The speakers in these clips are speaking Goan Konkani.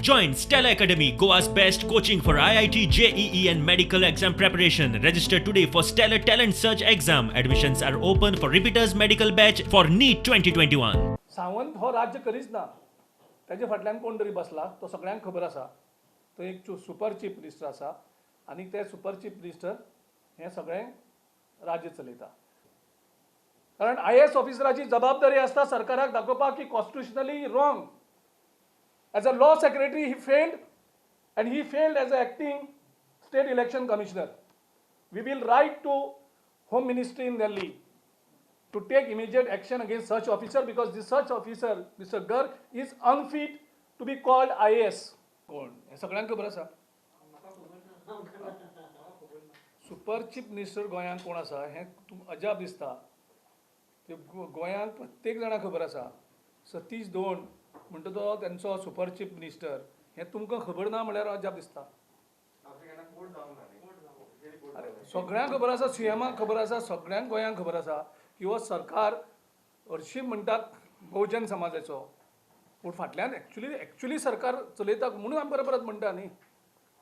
Join Stella Academy, Goa's best coaching for IIT, JEE, and medical exam preparation. Register today for Stellar Talent Search exam. Admissions are open for repeaters medical batch for NEET 2021. Sawant हो राज्य करीच ना. ताजे फाटल्यान कोण तरी बसला, तो सगळ्यांक खबर आसा. तो एक सुपर चीफ मिनिस्टर आसा आनी ते सुपर चीफ मिनिस्टर हें सगळें राज्य चलयता, कारण आयएएस ऑफिसराची जबाबदारी आसता सरकाराक दाखोवपाक की constitutionally wrong. As a law secretary he failed and he failed as a acting state election commissioner. We will write to Home Ministry in Delhi to take immediate action against such officer, because this such officer, Mr. Garg, is unfit to be called IAS. कोण हें सगळ्यांक खबर आसा. सुपर चीफ मिनिस्टर गोंयांत कोण आसा हें अजाप दिसता. ते गोंयांत प्रत्येक जाणाक खबर आसा. सतीश धोंड म्हणटा तो तेंचो सुपर चीफ मिनिस्टर, हें तुमकां खबर ना म्हणल्यार अजाप दिसता. अरे, सगळ्यांक खबर आसा, सीएमाक खबर आसा, सगळ्यांक गोंयांक खबर आसा की हो सरकार हरशीं म्हणटात बहुजन समाजाचो, पूण फाटल्यान एक्चुली सरकार चलयता. म्हणून आमी परत परत म्हणटा न्ही,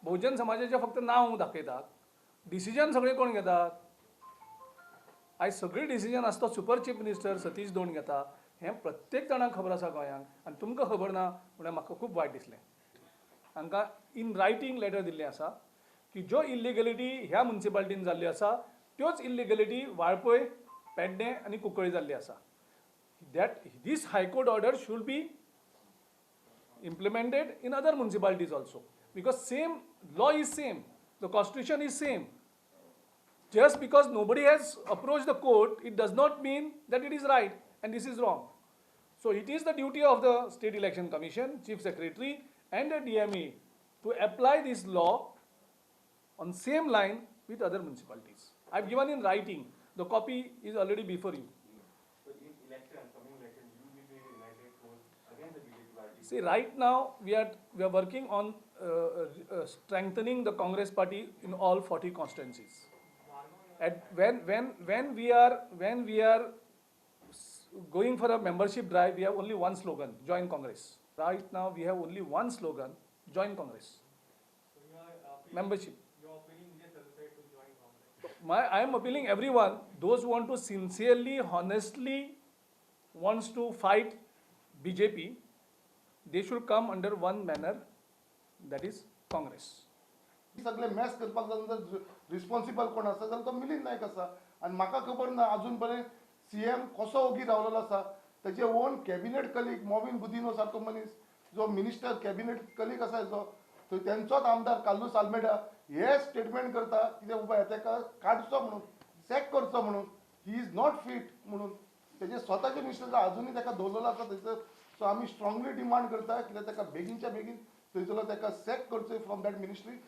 बहुजन समाजाचें फक्त नांव दाखयतात, डिसिजन सगळें कोण घेतात? आयज सगळीं डिसिजन आसता सुपर चीफ मिनिस्टर सतीश धोंड घेता, हें प्रत्येक जाणांक खबर आसा गोंयांक. आनी तुमकां खबर ना म्हणल्यार म्हाका खूब वायट दिसलें. हांकां इन रायटींग लेटर दिल्लें आसा की ज्यो इल्लिगलिटी ह्या मुन्सिपालिटीन जाल्ल्यो आसा, त्योच इल्लिगलिटी वाळपय, पेडणे आनी कुंकळी जाल्ली आसा, that this High Court order should be implemented in other municipalities also, because same law is same, the constitution is same. Just because nobody has approached the court, it does not mean that it is right and this is wrong. So it is the duty of the State Election Commission, Chief Secretary and the DMA to apply this law on same line with other municipalities. I have given in writing. The copy is already before you. So in election, coming election, you will be united force against the BJP party. See, right now we are working on strengthening the Congress party in all 40 constituencies. At when we are going for a membership drive, we have only one slogan: join Congress. Right now we have only one slogan: join Congress. So you are appealing, Membership. You are appealing Vijay Sardesai to join Congress. I am appealing everyone, those who want to sincerely, honestly wants to fight BJP, they should come under one banner, that is Congress. सगळे मॅस करपाक जाय, रिस्पॉन्सिबल कोण आसा जाल्यार तो मिलिंद नायक आसा. आनी म्हाका खबर ना अजून पर्यंत सीएम कसो ओगी रावलेलो आसा. तेजे own cabinet colleague Mauvin Godinho सारको मनीस जो मिनिस्टर कॅबिनेट कलीग आसा जो, तो तेंचोच आमदार कार्लूस आल्मेडा हे स्टेटमेंट करता कितें बाबा तेका काडचो म्हणून, सॅक करचो म्हणून, he is not fit म्हणून. तेजे स्वताचे मिनिस्टर अजुनूय तेका दवरलेलो आसा थंयसर. सो आमी स्ट्रॉंगली डिमांड करता कित्याक तेका बेगीनच्या बेगीन थंयसरलो तेका सॅक करचो फ्रॉम that ministry.